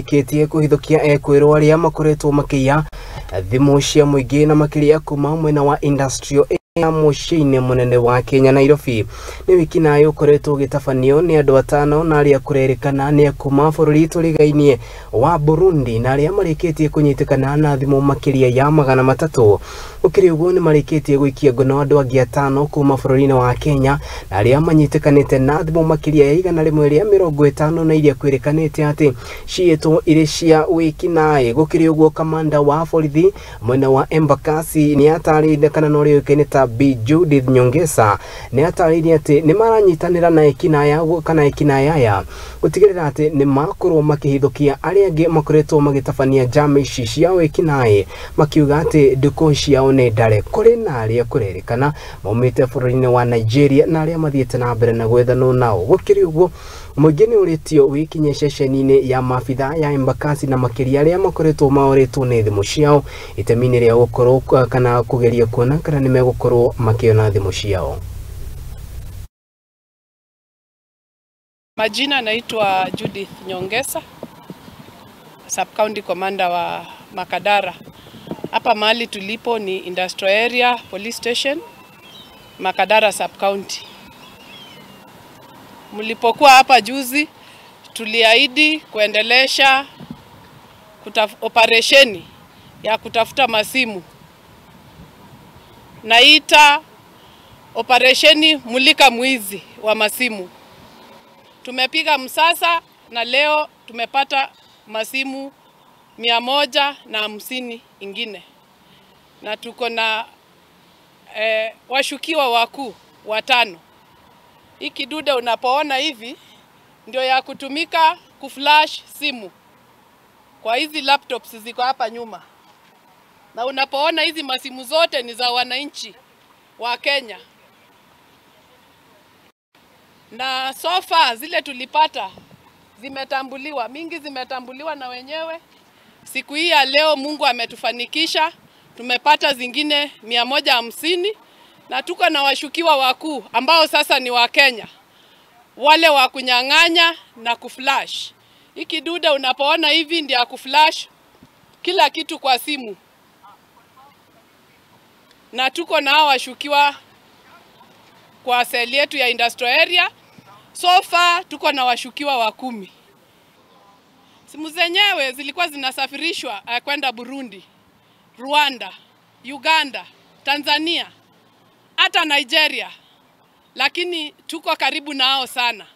Ĩkĩtie kũhithũkia ekwĩrwo arĩa makoretwo makĩiya thimũ cia mũingĩ na makĩria kuma mwena wa industrial ya mũciĩ-inĩ mũnene wa Kenya Nairobi. Nĩ wĩkinaĩ ũkoretwo ũgĩtabanio nĩ andũ atano na arĩa kũrerĩkana nĩ a kuma bũrũri tũrigainie wa Burundi na arĩa marĩkĩtie kũnyitĩkana na thimũ makĩria ya 300. Gũkĩrĩ ũguo nĩ marĩkĩtie gũikia ngono andũ angĩ atano kuma bũrũri-inĩ wa Kenya na arĩa manyitĩkanĩte na thimũ makĩria ya 150 na iria kwĩrĩkanĩte atĩ ciĩtwo irĩ cia wĩkinaĩ. Gũkĩrĩ ũguo kamanda wa borithi mwena wa Embakasi nĩ atarĩirie kana na ũrĩa ũĩkaine ta Bi Judith Nyongesa nĩ atarĩirie atĩ nĩ maranyitanĩra na ekinaĩ kana ekinaĩ aya gũtigĩrĩra atĩ nĩ makorwo makĩhithũkia arĩa angĩ makoretwo magĩtabania njama ici cia wĩkinaĩ, makiuga atĩ ndukũ ciao nĩ ndare. Kũrĩ na arĩa kũrerĩkana maumĩte bũrũri-inĩ wa Nigeria na arĩa mathiĩte na mbere na gwethanwo nao. Gũkĩrĩ ũguo mũingĩ nĩ ũrĩtio wĩkinye ceceni-inĩ ya maabitha ya Embakasi na makĩria arĩa makoretwo maorĩtwo nĩ thimũ ciao itemi-inĩ rĩa gũkorwo kana kũgeria kuona kana nĩ megũkorwo makĩona thimũ ciao. Majina naitwa Judith Nyongesa, Sub County Commander wa Makadara. Hapa mahali tulipo ni Industrial Area Police Station, Makadara Sub County. Mlipokuwa hapa juzi tuliahidi kuendelesha operesheni ya kutafuta masimu. Naita operesheni mulika mwizi wa masimu. Tumepiga msasa na leo tumepata masimu 150 ingine. Na tuko na washukiwa wakuu watano. Hii kidude unapoona hivi ndio ya kutumika kuflash simu kwa hizi laptops ziko hapa nyuma. Na unapoona hizi masimu zote ni za wananchi wa Kenya. Na sofa zile tulipata zimetambuliwa, mingi zimetambuliwa na wenyewe. Siku hii ya leo Mungu ametufanikisha, tumepata zingine 150 na tuko na washukiwa wakuu ambao sasa ni wa Kenya, wale wa kunyang'anya na kuflash. Hii kidude unapoona hivi ndio ya kuflash kila kitu kwa simu. Na tuko na hao washukiwa kwa seli yetu ya industrial area. So far tuko na washukiwa wa 10. Simu zenyewe zilikuwa zinasafirishwa kwenda Burundi, Rwanda, Uganda, Tanzania, hata Nigeria. Lakini tuko karibu nao sana.